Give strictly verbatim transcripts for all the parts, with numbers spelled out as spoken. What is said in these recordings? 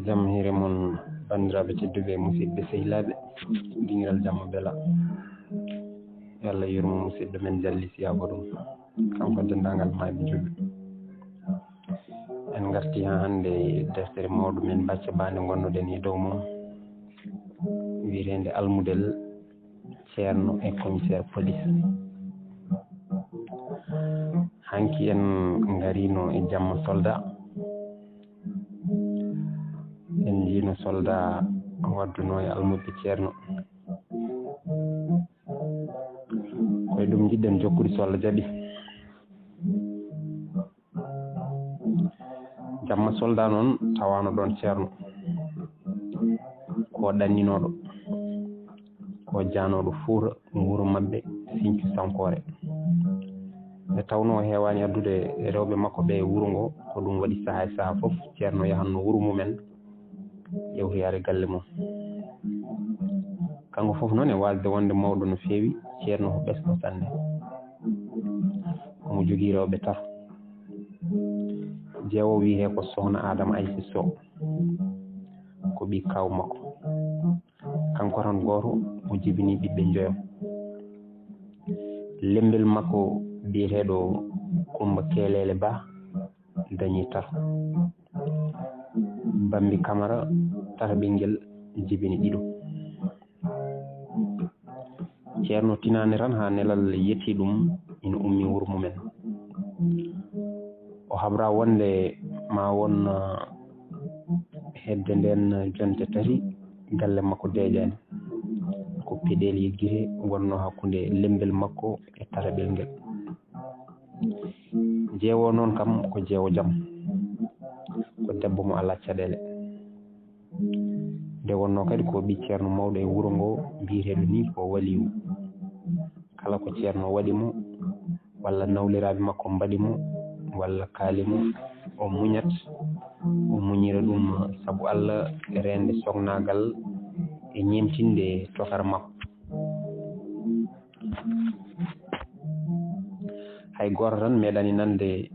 Jam hiire mon, banndiraaɓe tedduɓe, musidɓe sehilaaɓe, dingiral jamma bela. Yo Allah yurmo musidɗo men Jalli Siyaba ɗum, kanko denndaangal maayɓe julɓe. En ngarti haa hannde e deftere mawɗo men Bacca Ba nde ngonnoɗen e dow mum, wiyeteende Almudel Ceerno e commissaire police. Hanki en ngarino e jamma solda. En njiino solda wadduno e almuɓɓe Ceerno. Koye ɗum njiɗɗen jokkude so Allah jaɓi. Jamma solda noon tawano ɗon Ceerno. Ko ɗanninooɗo, ko jaanooɗo Fuuta, wuro maɓɓe Sinthiou Sankore. Nde tawno o heewaani addude rewɓe makko ɓe e wuro ngo, ko ɗum waɗi sahaa e sahaa fof Ceerno yahanno wuro mumen, ƴewtoyaade galle mum. Kanko fof noon e waasde wonde mawɗo no feewi, Ceerno ko ɓesɗo sanne. Omo jogii rewɓe tato. Jeewo wiyetee ko Sohna Adama Aysi Sow, ko ɓii kaaw makko. Kanko tan gooto, o jibini ɓiɓɓe njoyo. Lemmbel makko biyeteeɗo Kummba Keeleele Ba dañi tato. Bambi Kamara, tataɓel ngel, jibini ɗiɗo. Ceerno tinaani tan haa nelal yetti ɗum, ina ummi wuro mumen. O habra wonde ma won, ah, hedde nden jonte tati, galle makko deeƴaani. Ko peɗeeli e gite wonno hakkunde lemmbel makko e tataɓel ngel. Jeewo noon kam ko jeewo jam, ko debbo mo alaa caɗeele. Nde wonnoo kadi ko ɓii ceerno mawɗo e wuro ngo, biyeteeɗo nii ko waliyu. Kala ko ceerno waɗi mo, walla nawliraaɓe makko mbaɗi mo, walla kaali mo, o muñat, o muñira ɗum sabu Allah, reende soknaagal e ñeemtinde tokara makko. Hay gooto tan meeɗaani nande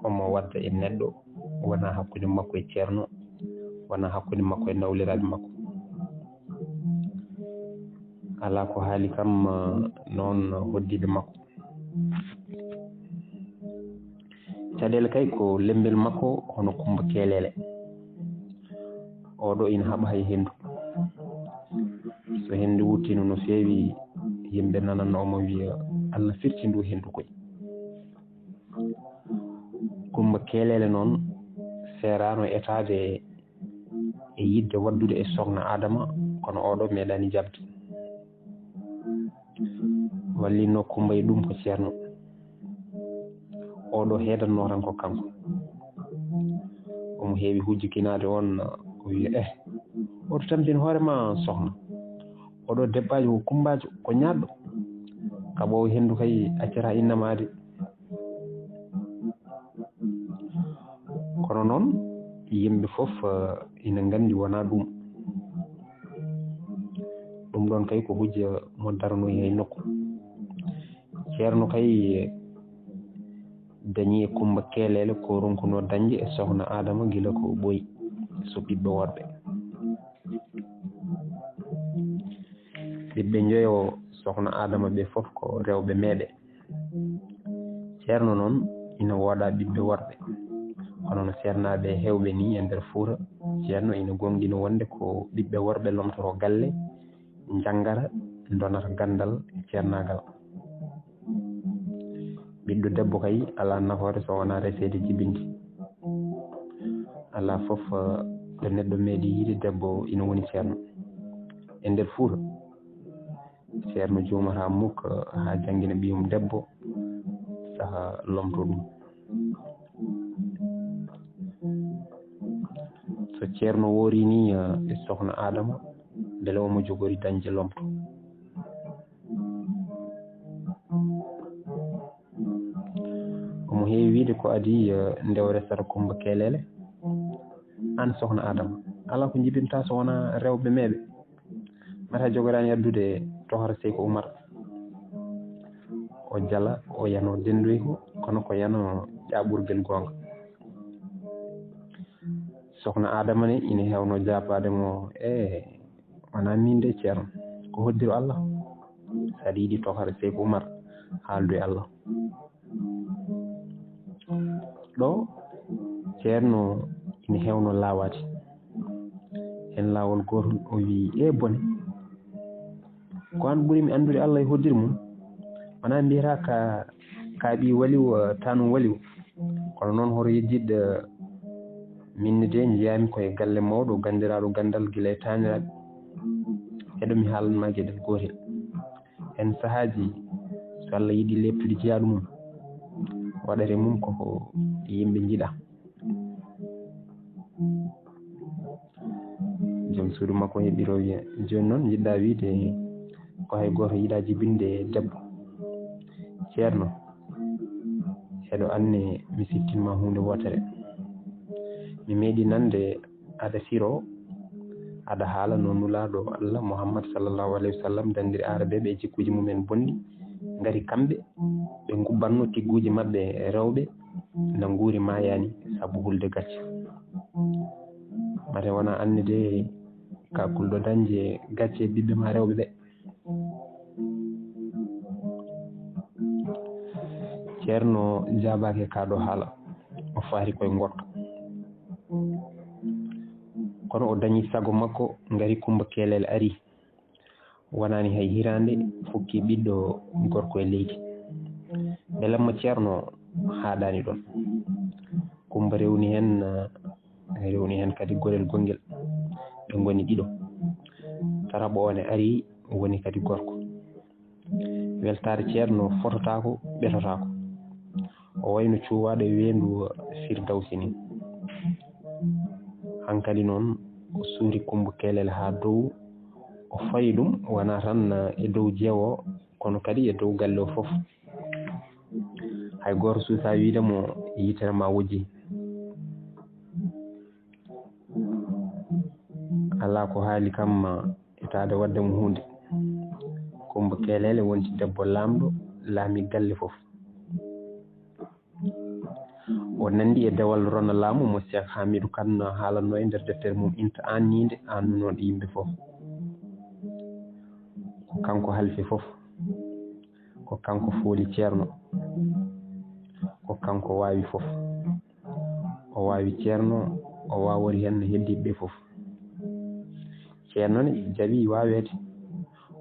omo wadda e neɗɗo, wonaa hakkunde makko e ceerno, wonaa hakkunde makko e nawliraaɓe makko. Alaa ko haali kam, eh, noon hoddiiɓe makko. Caɗeele kay ko lemmbel makko hono Kummba Keeleele. Oɗo ina haɓa hay henndu. So henndu wuttino no feewi, yimɓe nananno omo wiya, "Allah firti ndu henndu koy." Kummba Keeleele noon seeraano etaade e yiɗde waddude e Sohna Adama, kono oɗo meeɗaani jaɓde. Wallinno Kummba e ɗum ko ceerno. Oɗo heedanno tan ko kanko. Omo heewi hujjukinaade on, o wiya, "Eh, oto tampin hoore ma, sohna. Oɗo debbaajo ko kummbaajo, ko ñaaɗɗo. Kaɓoowo henndu kay accata innama de." Kono noon, yimɓe fof, eh, ina nganndi wonaa ɗum. Ɗum ɗoon kay ko hujja mo daranoyi hay nokku. Ceerno kay dañi e Kummba Keeleele ko ronkunoo dañde e Sohna Adama gila ko ɓooyi, so ɓiɓɓe worɓe. Ɓiɓɓe njoyo Sohna Adama ɓe fof ko rewɓe meeɓe. Ceerno noon ina wooda ɓiɓɓe worɓe. Kono no seernaaɓe heewɓe nii e nder Fuuta, ceerno ina goongɗina wonde ko ɓiɓɓe worɓe lomtoro galle, njanngara, ndonata ganndal e ceernaagal. Ɓiɗɗo debbo kay alaa nafoore so wonaa reseede jibinde. Alaa fof, eh, ɗo neɗɗo meeɗi yiide debbo ina woni ceerno. E nder Fuuta, ceerno juumata muk, eh, haa janngina ɓiyum debbo, saha lomto ɗum. So ceerno woori nii, eh, e Sohna Adama, mbele omo jogori dañde lomto. Omo heewi wiide ko adii, eh, nde o resata Kummba Keeleele. Aan Sohna Adama, alaa ko njibinta so wonaa rewɓe meeɓe. Mata jogoraani addude tohara Seyko Umar. O jala, o yano denndoyku, kono ko yano ƴaɓɓurgel goonga. Sokna Adama ne ina hewno jaabaade mo, e wonaa miin de, Ceerno, ko hoddiro Allah. So aɗa yiɗi tokare Seyku Umar, haaldu e Allah. Ɗo Ceerno ina hewno laawaade heen laawol gootol, o wii, e bone, ko aan ɓuri mi anndude Allah e hoddiri mum. Wonaa mbiyata ka, ka ɓii waliw, eh, tanum waliw. Kono noon hoto yejjit, eh, minne de njiyaami ko e galle mawɗo ganndiraaɗo ganndal gila e taaniraaɓe. Heɗo mi haalan ma geɗel gootel. Heen sahaaji so Allah yiɗi leeptude jiyaaɗo mum, waɗata e mum koko yimɓe njiɗa. Joom suudu makko heɓi rowi. Jooni noon njiɗɗa wiide ko hay gooto yiɗa jibinde debbo. Ceerno, heɗo anne mi siftin ma huunde wootere. Mi meeɗi nande aɗa firo, aɗa haala no Nulaaɗo Allah Muhammad sallallahu alayhi wa sallam dandiri Aarabeeɓe e jikkuuji mumen bonɗi, ngati kamɓe ɓe ngubbanno tigguuji maɓɓe rewɓe na nguuri maayaani sabu hulde gacce. Mate wona anne de ka kulɗo dañde gacce ɓiɓɓe ma rewɓe ɓe. Ceerno jaabaaki e kaa ɗoo haala, o faari koye ngoɗka. Kono o dañi sago makko, ngari Kummba Keelel ari. Wonaani hay hiraande, fukki ɓiɗɗo gorko e leydi. Belamma Ceerno haaɗaani ɗoon. Kummba rewni heen, rewni heen kadi gorel gongel. Ɓe ngoni ɗiɗo. Taraɓo o ne ari, woni kadi gorko. Weltaare Ceerno fototaako, ɓetotaako. O wayno cuuwaaɗo e weendu Firdawsi ni. Hankadi noon, o suuri Kummba Keelel haa dow, o fawi ɗum, wonaa tan e dow jeewo, kono kadi e dow galle o fof. Hay gooto suusaa wiide mo yitere ma wojji. Alaa ko haali kam etaade waɗde mo huunde. Kummba Keelel wonti debbo laamɗo, laami galle fof. O nanndi e dewal rona laamu mo Seek Haamiidu Kan haalatnoo e nder deftere mum inta aanniinde, aannunooɗo yimɓe fof. Ko kanko halfi fof. Ko kanko fooli Ceerno. Ko kanko waawi fof. O waawi Ceerno, o waawori heen no heddiiɓe ɓe fof. Ceerno ne jaɓi waaweede.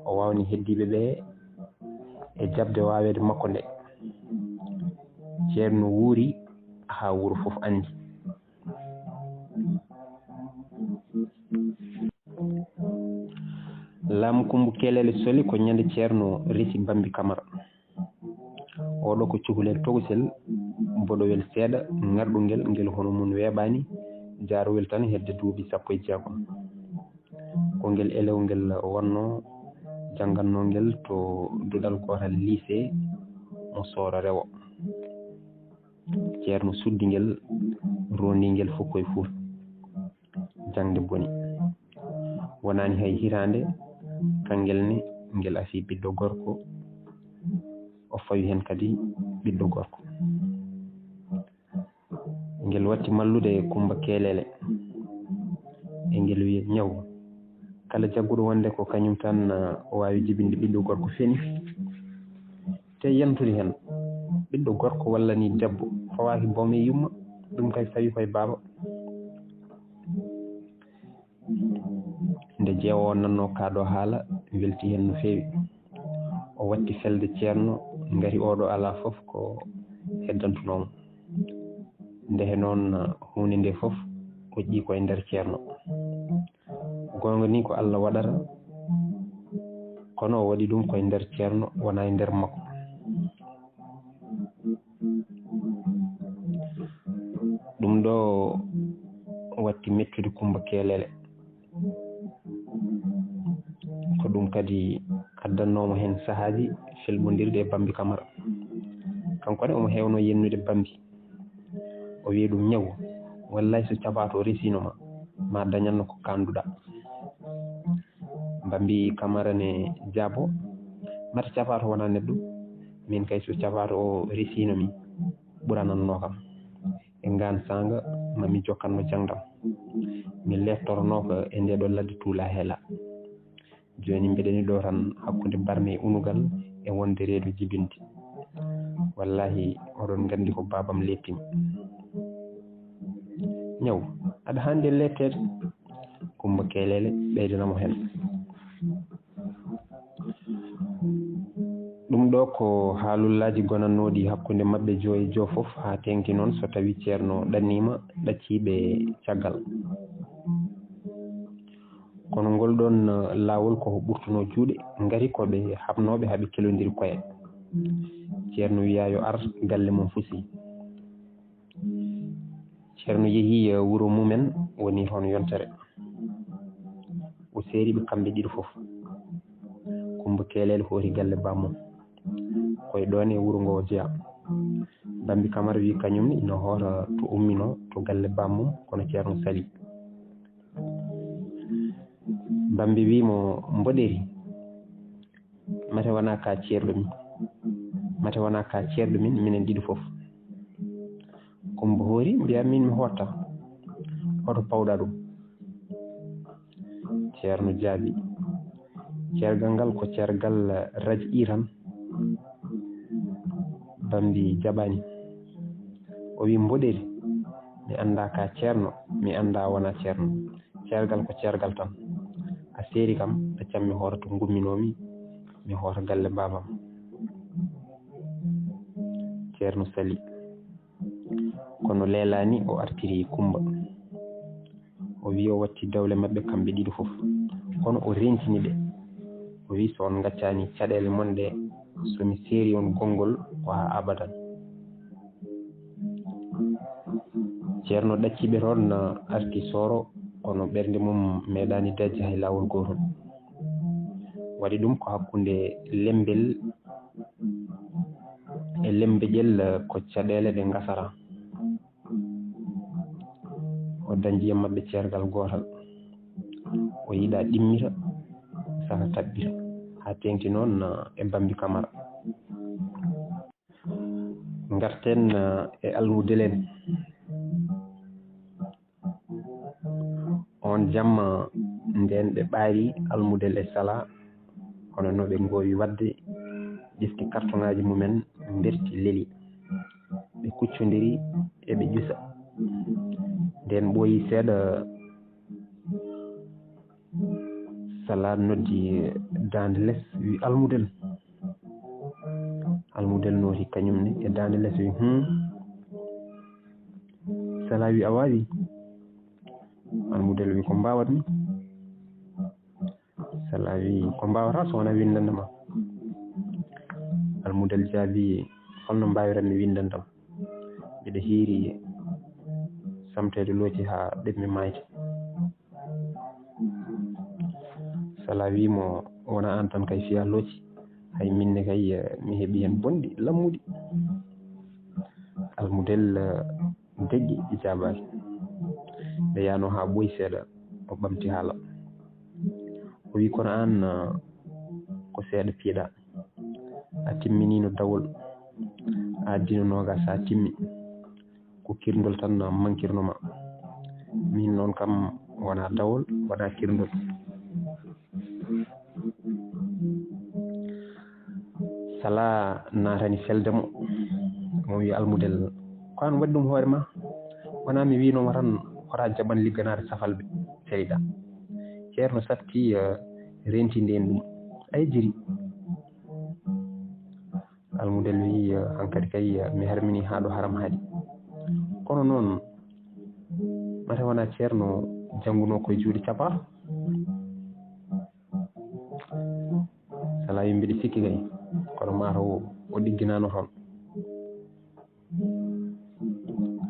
O waawni heddiiɓe ɓe e jaɓde waaweede makko nde. Ceerno wuuri haa wuro fof anndi. Laamu Kummba Keelel soli ko ñande Ceerno resi Bambi Kamara. Oɗo ko cukalel tokosel, boɗowel seeɗa, ŋarɗungel, ngel hono mum weeɓaani, jaarowel tan hedde duuɓi sappo e jeegom. Ko ngel elewngel wonnoo janngannoo ngel to duɗal gootal lycée mo Sooro Rewo. Ceerno suddi ngel, rondi ngel fof koye Fuuta. Jaŋde boni. Wonaani hay hiraande, kangel ne, ngel afi ɓiɗɗo gorko, o fawi heen kadi ɓiɗɗo gorko. Ngel watti mallude Kummba Keelele, e ngel wiya, "Ñaw, kala jagguɗo wonde ko kañum tan, ah, o waawi jibinde ɓiɗɗo gorko feni." Te yantude heen, ɓiɗɗo gorko walla ni debbo fawaaki boom e yumma, ɗum kay fawi koye baaba. Nde jeewo o nannoo kaa ɗoo haala, welti heen no feewi. O watti felde Ceerno, ngati oɗo alaa fof ko heddantunoo mo. Ndehe noon, huunde nde fof o ƴii koye nder Ceerno. Goonga ni ko Allah waɗata, kono o waɗi ɗum koye nder Ceerno, wonaa e nder makko. Ɗum ɗo watti mettude Kummba Keelele. Ko ɗum kadi addannoo mo heen sahaaji felɓondirɗi e Bambi Kamara. Kanko ne omo heewno yennude Bambi. O wiyi ɗum, "Ñaw, wallay so capaato o resiino ma, ma dañanno ko kaanduɗaa." Bambi Kamara ne jaabo, "Mata capaato wonaa neɗɗo? Min kay so capaato o resiino mi, ɓuranannoo kam. E ngaan saanga ma mi jokkatno jaŋdam." Mi leettoronooka e ndee ɗoo ladde tuulaa heelaa. Jooni mbeɗeni ɗoo tan hakkunde barme e unugal e wonde reedu jibinde. Wallaahi oɗon nganndi ko baabam leettimi. Ñaw, aɗa haandi e leetteede. Kummba Keeleele ɓeydana mo heen. Ɗum ɗoo ko haalullaaji gonannooɗi hakkunde maɓɓe joo e joo fof, haa teeŋti noon so tawii Ceerno ɗanniima ɗacciiɓe caggal. Kono ngol ɗoon, eh, laawol ko ɓurtunoo juuɗe, ngati ko ɓe haɓnooɓe haa ɓe kelondiri koye. Ceerno wiyaa yo ar galle mum fusi. Ceerno yehi, eh, wuro mumen, woni toon yontere. O seeri ɓe kamɓe ɗiɗo fof. Kummba Keeleele hooti galle bammum. Koye ɗoon e wuro ngo o jeyaa. Bambi Kamara wi kañum ne ina hoota to umminoo to galle bammum, kono Ceerno salii. Bambi wi mo, "Mboɗeeri, mate wonaa ka ceerɗo min. Mate wonaa ka ceerɗo min, minen ɗiɗo fof." Kummba hoori, mbiya, "Min mi hotta. Hoto pawɗa ɗum?" Ceerno jaabi, "Ceergal ngal ko ceergal raj'i tan." Bambi jaɓani. O wi, "Mboɗeeri, mi anndaa ka ceerno, mi anndaa wonaa ceerno. Ceergal ko ceergal tan. A seeri kam, ɗaccam mi hoota to ngumminoomi, mi hoota galle baabam." Ceerno salii. Kono leelaani, o artiri Kummba. O wi o watti dawle maɓɓe kamɓe ɗiɗo fof. Kono o reentini ɓe. O wi, "So on ngaccaani caɗeele mon ɗe, so mi seeri on gonngol, ko haa abadan." Ceerno ɗacci ɓe toon, arti Sooro, kono ɓernde mum meeɗaani dañde hay laawol gootol. Waɗi ɗum ko hakkunde Lembel e Lembeƴel, ko caɗeele ɗe ngasata. O dañdi e maɓɓe ceergal gootal. O yiɗaa ɗimmita, saka tabbita, haa teeŋti noon e Bambi Kamara. Ngarten, eh, e Almudel en. Oon jamma, ndeen ɓe ɓaari Almudel e Sala, kono no ɓe ngoowi waɗde, ƴefti kartoŋaaji mumen, mberti leli. Ɓe kuccondiri, eɓe ƴusa. Ndeen ɓooyi seeɗa, Sala noddi daande les, wi, "Almudel." Almudel nooti kañum ne e daande les, wi, "Hum." Sala wi, "A waawi?" Almudel wi, "Ko mbaawatmi?" Sala wi, "Ko mbaawata so wonaa winndande ma." Almudel jaabi, "Holno mbaawiranmi winndande ma? Mbiɗa hiiri samteede looci haa ɗemmi maayde." Sala wi mo, "Wonaa aan tan kay fiyaa looci, hay minne kay, eh, mi heɓi heen bonɗi lammuɗi." Almudel, eh, deƴƴi, jaabaaki. Ɓe yahnoo haa ɓooyi seeɗa, o ɓamti haala. O wi, "Kono aan, eh, ko seeɗa piiɗaa. A timminiino dawol. A addino noogaas, a timmi. Ko kirndol tan mankirno ma. Min noon kam wonaa dawol, wonaa kirndol." Sala naatani felde mo. Mo wi, "Almudel, ko aan waɗi ɗum hoore ma? Wonaa mi wiinoo ma tan, hoto a jaɓan ligganaade safalɓe seyda." Ceerno satti, eh, reentinde en ɗum. A yejjiri. Almudel wi, eh, "Hankadi kay, eh, mi harmini haa ɗo haram haaɗi. Kono noon, mate wonaa ceerno janngunoo ko e juuɗe capato?" Sala wi, "Mbiɗa sikki kay, kono mataw o ɗigginaano toon."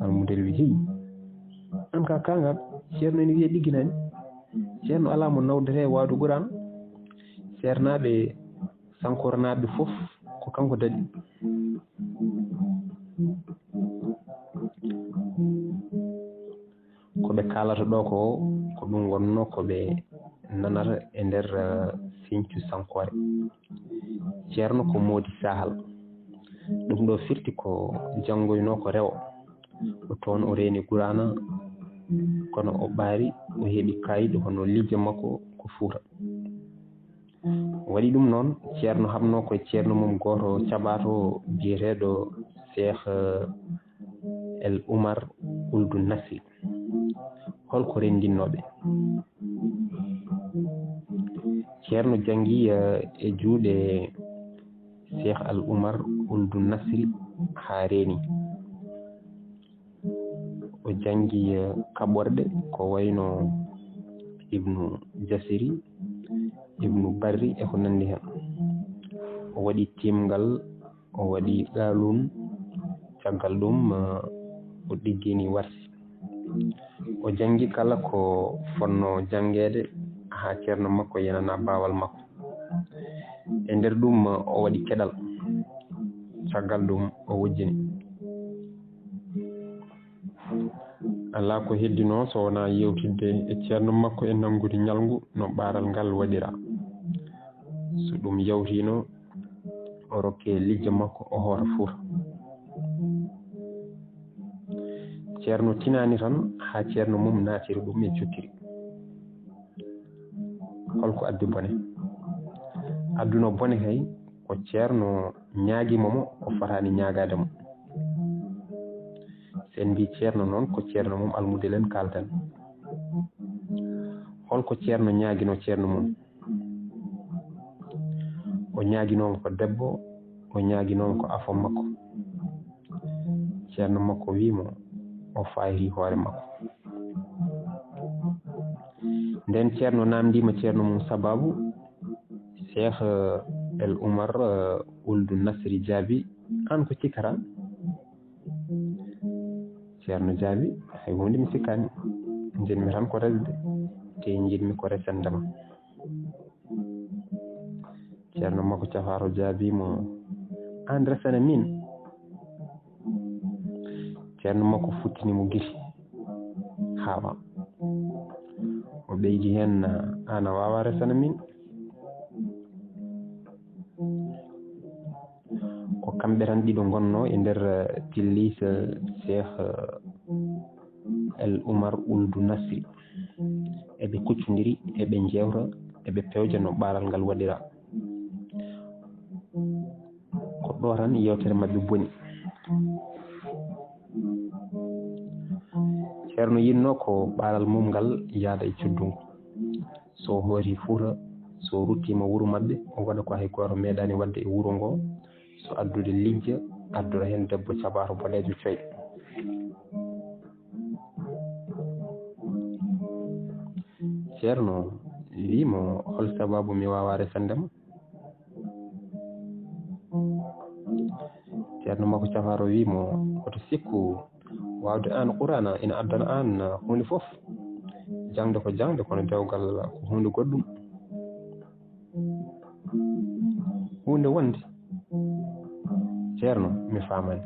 Almudel wi, "Hey, aan ka kaangal, ceerno ene wiya ɗigginaani. Ceerno alaa mo nawdete waawde Quraan. Seernaaɓe Sankoranaaɓe fof ko kanko daɗi." Ko ɓe kaalata ɗo ko, ko ɗum wonno ko ɓe nanata e nder, eh, Sinthiou Sankoore. Ceerno ko moodi Sahal. Ɗum ɗo firti ko janngoynoo ko rewo. Ko toon o reeni Quraana, kono o ɓaari, o heɓi kayit hono lijja makko ko Fuuta. O waɗi ɗum noon, ceerno haɓnoo ko e ceerno mum gooto caɓaato biyeteeɗo Cheikh El Oumar Ould Nasri. Holko renndinnoo ɓe? Ceerno janngi, eh, e juuɗe Cheikh Al Oumar Ould Nasri haa reeni. O janngi, eh, kaɓorɗe ko wayno Ibnu Jasiri, Ibnu Barri e ko nanndi heen. O waɗi tiimngal, o waɗi qaaluun, caggal ɗum, eh, o ɗiggini warsi. O janngi kala ko fotnoo janngeede haa ceerno makko yenana baawal makko. E nder ɗum, o waɗi keɗal. Caggal ɗum, o wujjini. Alaa ko heddinoo so wonaa yeewtidde e ceerno makko e nanngude ñalngu no ɓaaral ngal waɗiraa. So ɗum yawtiino, o rokke lijja makko, o hoora Fuuta. Ceerno tinaani tan haa ceerno mum naatiri ɗum e jokkiri. Holko addi bone? Adduno bone kay ko ceerno ñaagimo mo ko fotaani ñaagaade mo. So en mbii ceerno noon, ko ceerno mum almudel en kaalten. Holko ceerno ñaaginoo ceerno mum? O ñaaginooma ko debbo, o ñaaginooma ko afo makko. Ceerno makko wii mo o fayri hoore makko. Nden ceerno naamndiima ceerno mum sababu Cheikh El Oumar, eh, Ould Nasri jaabi, "Aan ko cikkataa?" Ceerno jaabi, "Hay huunde mi sikkaani. Njiɗmi tan ko resde, te njiɗmi ko resande ma." Ceerno makko cafaato jaabi mo, "Aan resana min?" Ceerno makko futtini mo gite, haaɓa. O ɓeydi heen, "Aan a waawaa resana min." Ko kamɓe tan ɗiɗo ngonnoo e nder, eh, tillis, eh, Cheikh, eh, El Oumar Ould Nasri. Eɓe kuccondiri, eɓe njeewta, eɓe pewja no ɓaaral ngal waɗiraa. Ko ɗo tan yeewtere maɓɓe boni. Ceerno yiɗnoo ko ɓaaral mum ngal yaada e cuddu ngu. So o hoori Fuuta, so o ruttiima wuro maɓɓe, o waɗa ko hay gooto meeɗaani waɗde e wuro ngo, so addude lijja, addora heen debbo caɓaato boɗeejo coy. Ceerno wii mo, "Hol sababu mi waawaa resande ma?" Ceerno makko cafaato wii mo, "Hoto sikku waawde aan Quraana ina addana aan huunde fof. Jaŋde ko jaŋde, kono dewgal ko huunde goɗɗum. Huunde wonde." "Ceerno, mi faamaani.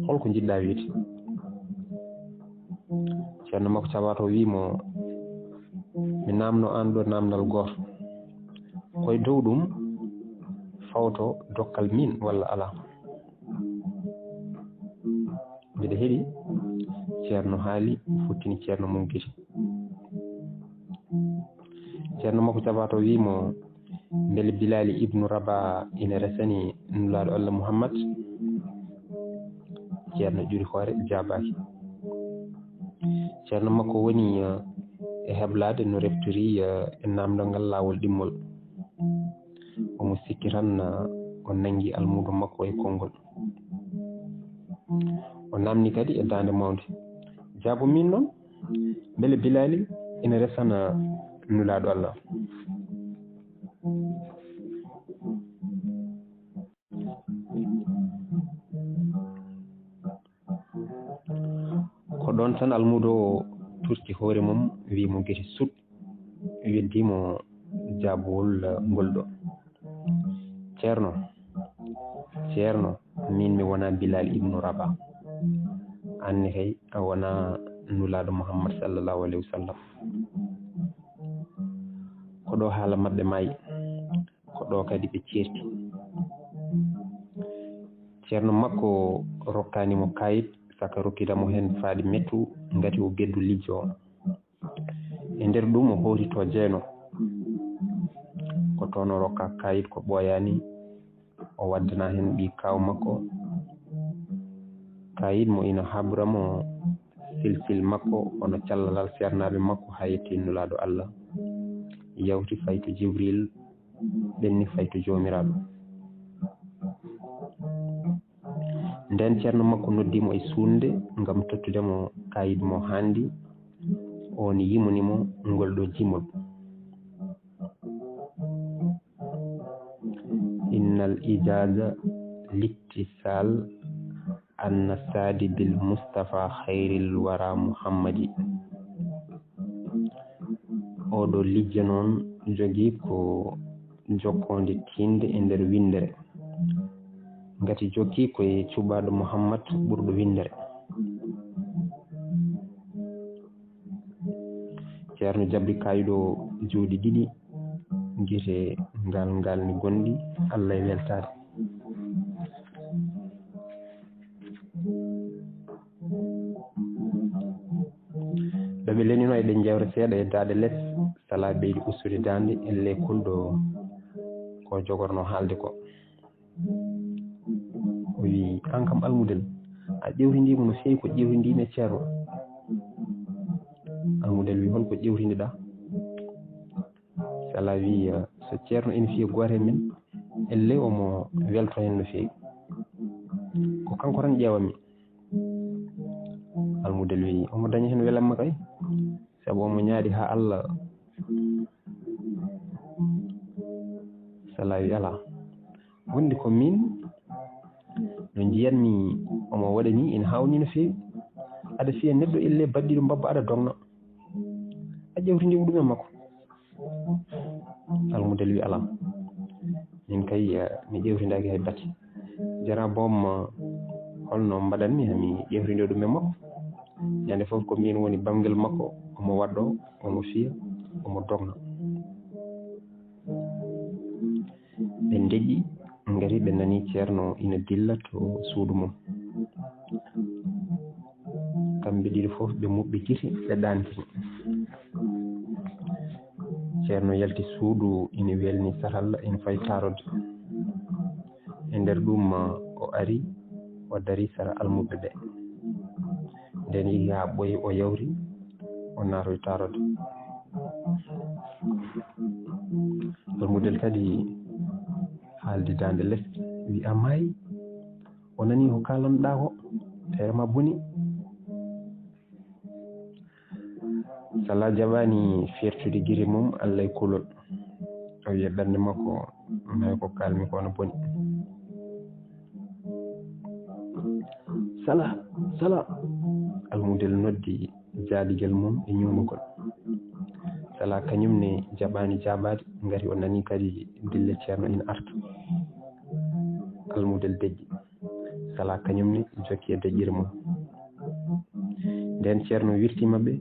Holko njiɗɗaa wiide?" Ceerno makko caɓaato wii mo, "Mi naamno aan ɗo naamndal gooto. Ko e dow ɗum fawto dokkal min walla alaa?" "Mbiɗa heɗi." Ceerno haali, futtini ceerno mum gite. Ceerno makko caɓaato wii mo, "Mbele Bilaali ibnu Raba ina resani Nulaaɗo Allah Muhammad?" Ceerno ƴuri hoore, jaabaaki. Ceerno makko woni, eh, e heblaade no reftori, eh, e naamndal ngal laawol ɗimmol. Omo sikki tan, eh, o nanngi almuudo makko e konngol. O naamni kadi e daande mawnde, "Jaabo min noon, mbele Bilaali ina resana Nulaaɗo Allah?" Ko ɗoon tan almuudo o turti hoore mum, wii mo gite sut, weddii mo jaabowol ngol ɗo. "Ceerno, ceerno, min mi wonaa Bilaal ibnu Raba. Aan ne kay a wonaa Nulaaɗo Muhammad sallallahu alayhi wa sallam." Ko ɗo haala maɓɓe maayi, ko ɗo kadi ɓe ceerti. Ceerno makko rokkaani mo kayit, saka rokkita mo heen faade mettu, ngati o geddu lijjo o. E nder ɗum o hooti to jeeno. Ko toon o rokka kayit ko ɓooyaani, o waddana heen ɓii kaaw makko. Kayit mo ina habra mo silsil makko, hono callalal seernaaɓe makko, haa yettii Nulaaɗo Allah. Yawti fay to Jibril, ɓenni fay to Joomiraaɗo. Ndeen ceerno makko noddi mo e suulnde ngam tottude mo kayit mo haandi. Oon yimoni mo ngol ɗo jimol. Innal ijaaza littisal anna saadi bil Mustafa khayril wara Muhammadi. Oɗo lijja noon jogii ko jokkoonde tiinde e nder winndere. Ngati jokki ko e cuɓaaɗo Muhammad ɓurɗo winndere. Ceerno jabri kayit o juuɗe ɗiɗi, gite ngal ngal ni gonɗi, Allah e weltaade. Ɗo ɓe lenino eɗen jewta seeɗa e daaɗe les, Sala ɓeydi ustude daande e lekkol ɗo ko jogorno haalde ko. O wi, "An kam Almudel, a ƴewtindii mo no feewi ko ƴewtindii mi e ceerno." Almudel wi, "Hol ko ƴewtindiɗaa?" Sala wi, "So ceerno ene fiya gooto e men, elle omo welto heen no feewi. Ko kanko tan ƴeewammi." Almudel wi, "Omo daña heen welamma kay, sabu omo ñaaɗi haa Allah." Sala wi, "Alaa. Wonde ko min no njiyatmi omo waɗa ni, ene haawni no feewi. Aɗa fiya neɗɗo elle baɗɗiiɗo mbabba aɗa dogna. A ƴewtindii ko ɗum e makko?" Almudel wi, "Alaa. Min kay, eh, mi ƴewtindaaki hay batte. Jara boom, eh, holno mbaɗanmi haa mi ƴewtindoo ɗum e makko? Ñande fof ko min woni bamngel makko, omo waɗɗo, omo fiya, omo dogna." Ɓe ndeƴƴi, ngari ɓe nani ceerno ina dilla to suudu mum. Kamɓe ɗiɗi fof ɓe muɓɓi gite, ɓe ɗaantini. Ceerno yalti suudu, ina welni saralla, ina fayi taarode. E nder ɗum, o ari, o dari sara almuɓɓe ɓe. Nden yehi haa ɓooyi, o yawti, o naatoyi taarode. Almudel kadi haaldi daande les, wi, "A maayi? O nani ko kaalanɗaa ko, tere ma boni." Sala jaɓaani fertude gite mum, Allah e kulol. O wiya ɓernde makko, "Maayi ko kaalmi ko no boni." "Sala, Sala!" Almudel noddi jaadigel mum e ñuumugol. Sala kañum ne jaɓaani jaabaade, ngati o nani kadi dille ceerno ina arta. Almudel deƴƴi. Sala kañum ne jokki e deƴƴere mum. Nden ceerno wirti maɓɓe,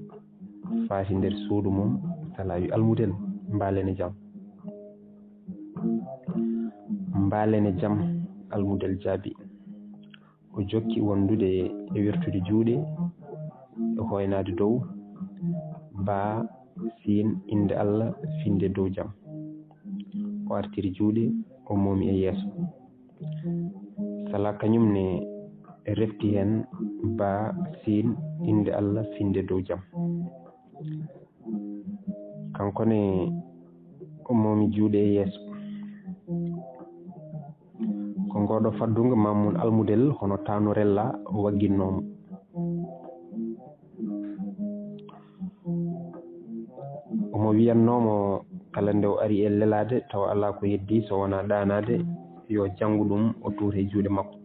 faati nder suudu mum. Sala wi, "Almudel, mbaalen e jam." "Mbaalen e jam," Almudel jaabi. O jokki wondude e wertude juuɗe, e hoynaade dow, baa, siin, innde Allah, finnde dow jam. O artiri juuɗe, o moomi e yeeso. Sala kañum ne refti heen, baa, siin, innde Allah, finnde dow jam. Kanko ne o moomi juuɗe e yeeso. Ko ngooɗo faddunga Mamun Almudel, hono taano rella, wagginnoomo. Omo wiyannoomo kala nde o ari e lelaade, tawa alaa ko heddii so wonaa ɗaanaade, yo janngu ɗum, o tuuta e juuɗe makko.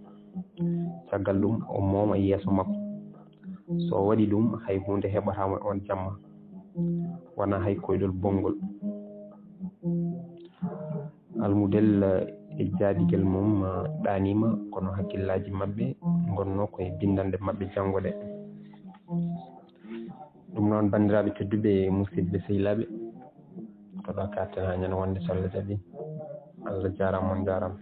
Caggal ɗum, o mooma e yeeso makko. So o waɗi ɗum, hay huunde heɓataa mo e oon jamma, wonaa hay koyɗol bonngol. Almudel e jaadigel mum ɗaaniima, kono hakkillaaji maɓɓe ngonnoo ko e binndannde maɓɓe janngo ɗe. Ɗum noon, banndiraaɓe tedduɓe, musidɓe sehilaaɓe, ko ɗo kaaɗten haa ñande wonde, so Allah jaɓii. Allah jaaraama, on njaaraama.